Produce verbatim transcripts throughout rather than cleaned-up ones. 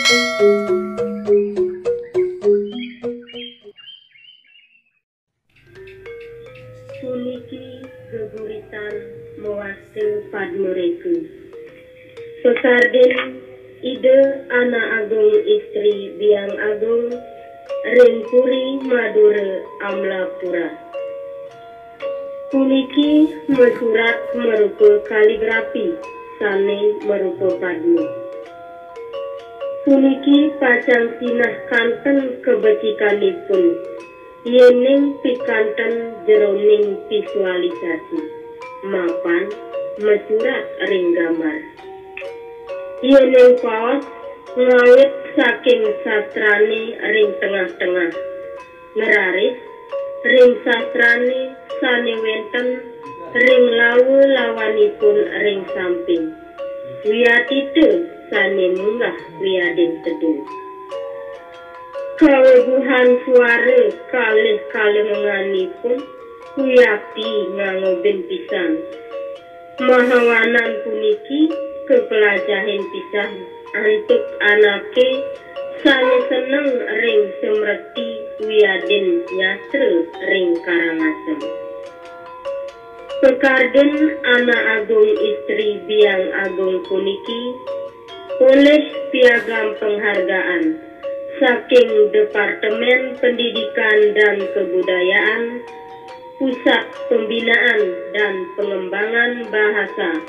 Puniki geguritan mawaste Padmareka. Pekarden Ida Anak Agung Istri Biang Agung ring Puri Madura Amlapura. Puniki masurat marupa kaligrafi sane marupa padma. Puniki pacang sinah kanten kabecikanipun yening pikanten jeroning visualisasi mapan masurat ring gambar. Yening paos ngawit saking sastrane ring tengah-tengah, ngraris ring sastrane sane wenten ring lawa-lawanipun ring samping, wiatita sane munggah wiadin tedun. Kawebuhan suara kalih kalemenganipun wiakti ngangobin pisan. Mahawanan puniki kapelajahin pisan antuk anake sane seneng ring semreti wiadin nyastra ring Karangasem. Pekarden Anak Agung Istri Biang Agung puniki polih piagam penghargaan saking Departemen Pendidikan dan Kebudayaan, Pusat Pembinaan dan Pengembangan Bahasa,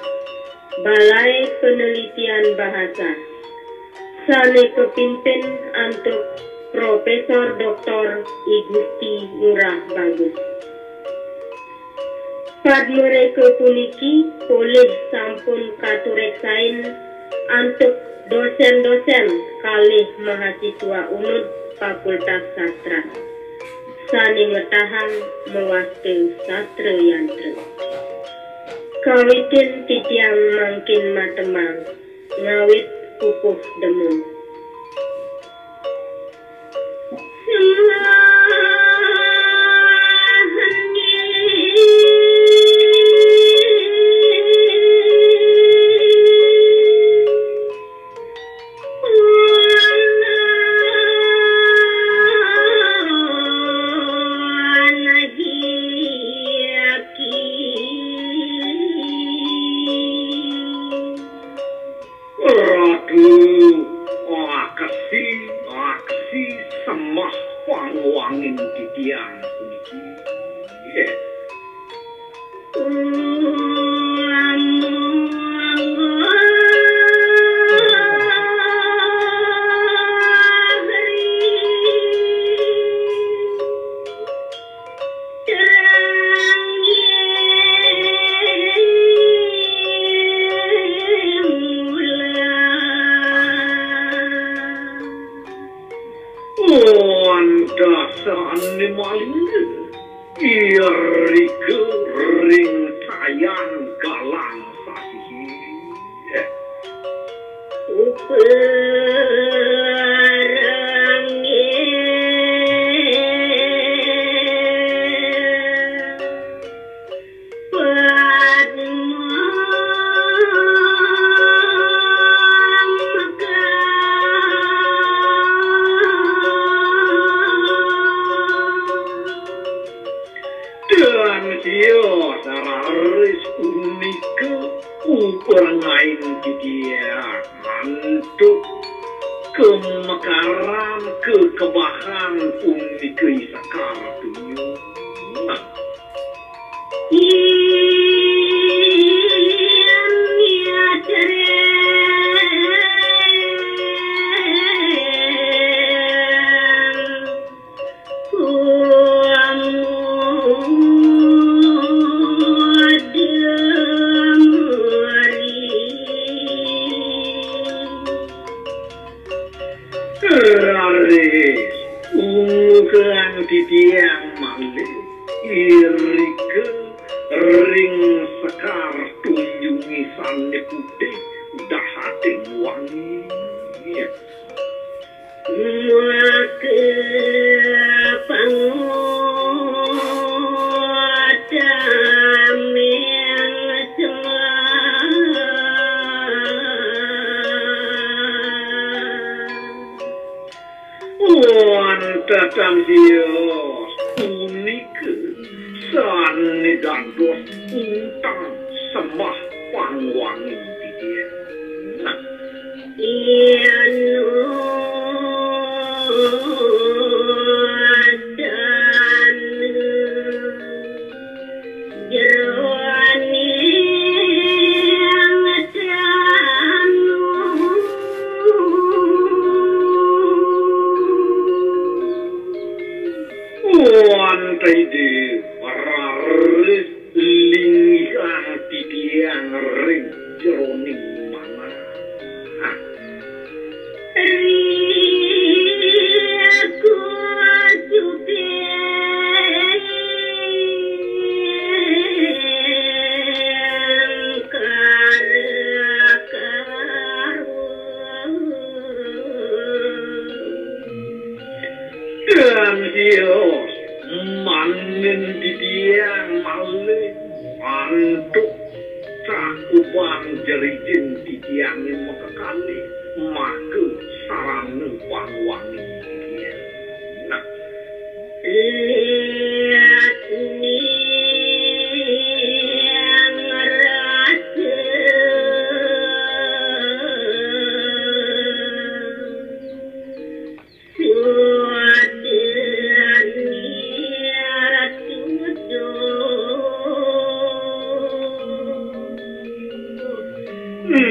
Balai Penelitian Bahasa, sane kapimpin antuk Profesor Doktor I Gusti Ngurah Bagus. Padmareka puniki polih sampun katureksain antuk dosen-dosen kalih mahasiswa unud Fakultas Sastra sane ngetahang mawaste sastra yantra. Kawitin titiang mangkin matembang ngawit pupuh demung. Ratu, aksi, aksi, semeh pangwangin titiang puniki. Yes. Wantah sane malingga, irika ring sayan galang sasihi. Uperenge. Dan sios raris punika uperengain titiang antuk kemekaran kekebahan punika i sekar tunjung. Raris, ungguhang titiang malih, irika ring sekar tunjunge sane putih dahating wangi. Maka pangutameng semua. Tatangsios punika sané dados unteng semah pangwangin titiang. Nah, Wantah Ida raris linggihang titiang ring jeroning manah. Tan sios, manen titiang malih antuk cakupan jerijing titiangé makakalih, maka sarana pangwangin titiang. Nah,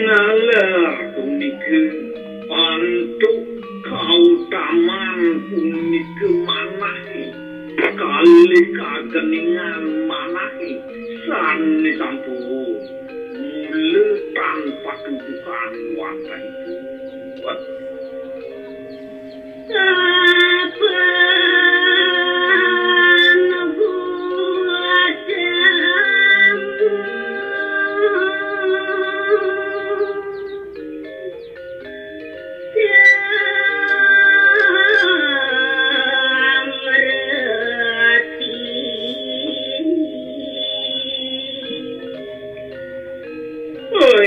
Nalar punika antuk kautaman punika manahé, kalih kageningan manahé sané sampun mula tan patuduhan wantah ipun.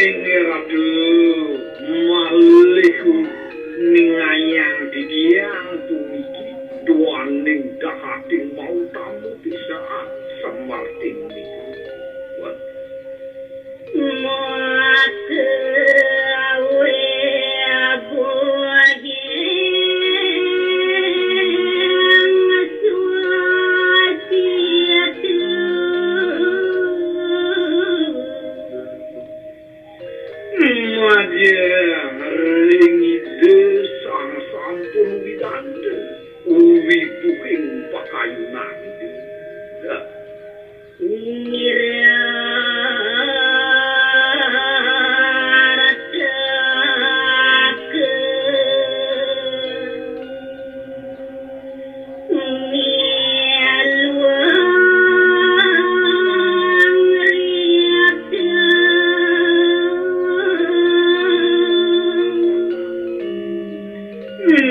Inggih Ratu, malih ningayang titiang puniki duaning dahating mautama pisan Semar Tindih. Majeng ring Ida Sang Sampun Widanda, wibuhing pakayunan Ida.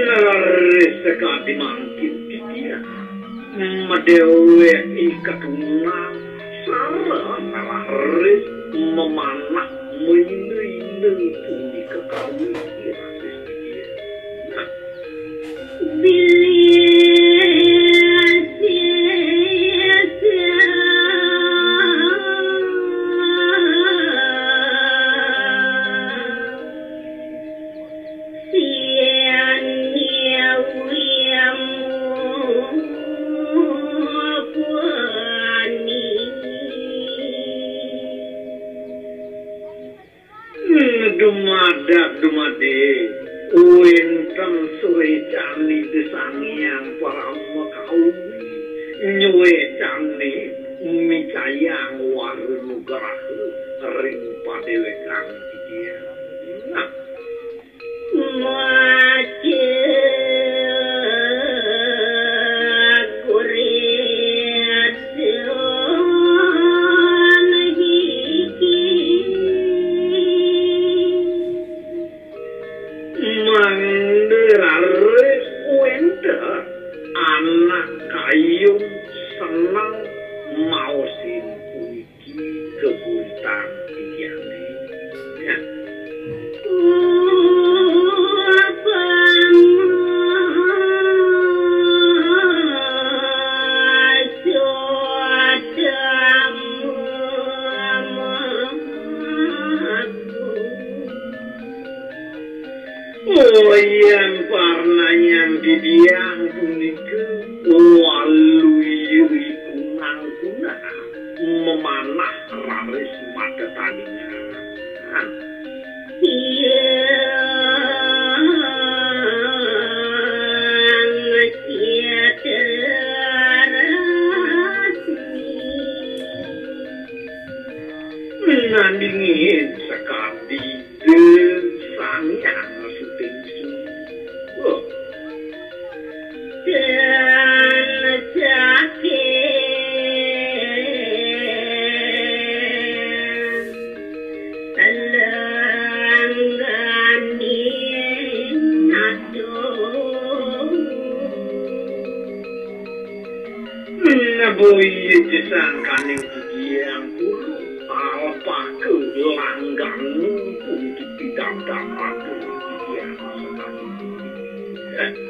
Raris sakadi mangkin titiang madéwék i katunan sareng raris mamanah maina-ina punika kalih raris titiang. Nah, dumadak dumadé wénten suécan Ida Sang Hyang Parama Kawi, nyuécané micayang wara nugraha ring padéwékan titiang. Nah, mangda raris wénten anak kayun seneng maosin kuwi. Geguritan titiangé. Ya. Yen parnayang didiang punika waluya iku nangkuna memanah raris madetaning. Iya, ngecit rasmi. Nandingin sakadi Sang Hyang Suting Suri. Oh. Dan sakit lenggani aduh. Naboya jesangkaning titiang pun alpaka langgang puniki pidabdab atur titiang sakadi.